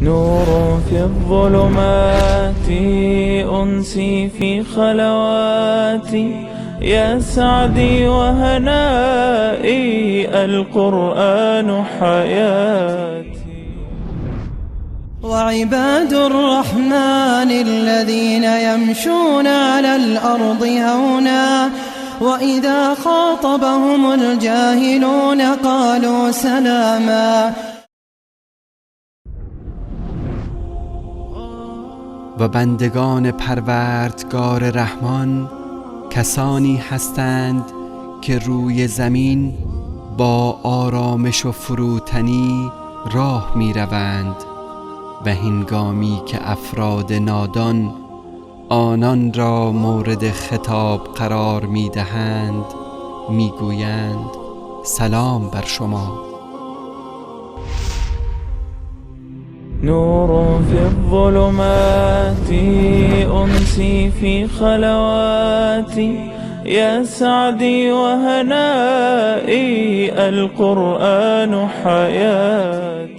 نور في الظلمات، أنسي في خلواتي، يا سعدي وهنائي، القرآن حياتي. وعباد الرحمن الذين يمشون على الأرض هونا وإذا خاطبهم الجاهلون قالوا سلاما. و بندگان پروردگار رحمان کسانی هستند که روی زمین با آرامش و فروتنی راه می روند و هنگامی که افراد نادان آنان را مورد خطاب قرار می دهند می گویند سلام بر شما. نور في الظلمات، أنسي في خلواتي، يا سعدي وهنائي، القرآن حياتي.